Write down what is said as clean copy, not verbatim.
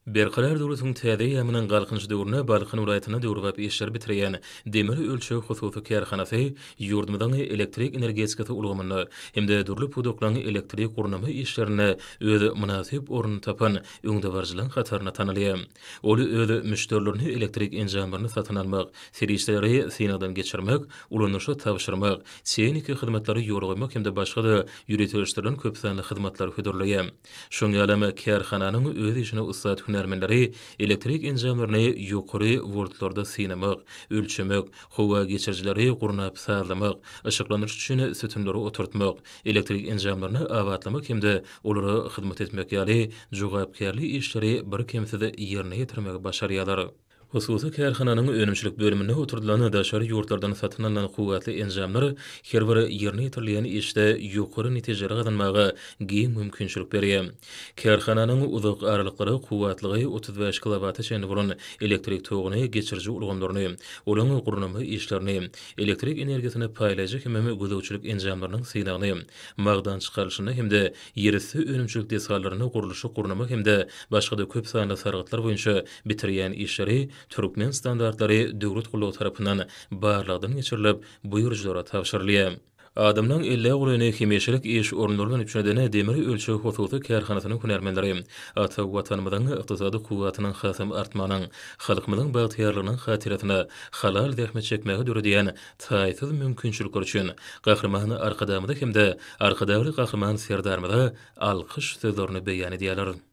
Berkarar döwletiň täze eýýamynyň Galkynyş döwründe Balkan welaýatynda döwrebap işleri bitirýän Demir ölçeg hususy kärhanasy ýurdumyzyň elektrik energetikasy ulgamynda hem-de dürli pudaklaryň elektrik gurnama işlerinde öz mynasyp ornuny tapan öňdebaryjylaryň hatarynda tanalýar. Ol öz müşderilerine elektrik enjamlaryny satyn almak, serişdeleri synagdan geçirmek, ulanyşa tabşyrmak, tehniki hyzmatlary ýola goýmak hem-de başga-da ýöriteleşdirilen köpsanly hyzmatlary hödürleýär. Şoň ýalam kärhananyň öz işine ussat hünärmenleri elektrik enjamlaryny ýokary woltlarda synamak, ölçemek, howa geçirijileri gurnap sazlamak, yşyklandyryş üçin sütünleri oturtmak, elektrik enjamlaryny abatlamak hem-de olara hyzmat etmek ýaly jogapkärli işleri birkemsiz ýerine ýetirmegi başarýarlar. Hususy kärhananyň önümçilik bölüminde oturdylan daşary ýurtlardan satyn alnan kuwwatly enjamlar her bir ýerine ýetirilýän işde ýokary netijeleri gazanmaga giň mümkinçilik berýär. Kärhananyň uzak aralyklara kuwwatlygy 35 kilowata çenli bolan elektrik toguny geçiriji ulgamlaryny, olaryň gurnama işlerini, elektrik energiýasyny paýlaýjy hemem gözegçilik enjamlarynyň synagyny, magdan çykarylyşynda hem-de ýerüsti önümçilik desgalarynda gurluşyk-gurnama hem-de başga-da köp sanly sargytlar boýunça bitirýän işleri Türkmen standartlary döwlet gullugy tarapyndan barlagdan geçirilip, buýrujylara tabşyrylýar. Adamlaň elle golaýyny hemişelik iş orunlary bilen üpjün eden Demir ölçeg hususy kärhanasynyň hünärmenleri ata Watanymyzyň ykdysady kuwwatynyň hasam artmagynyň, halkymyzyň bagtyýarlygynyň hatyrasyna halal zähmet çekmäge döredýän taýsyz mümkinçilikler üçin Gahryman Arkadagymyza hem-de Arkadagly Gahryman Serdarymyza alkyş sözlerini beýan edýärler.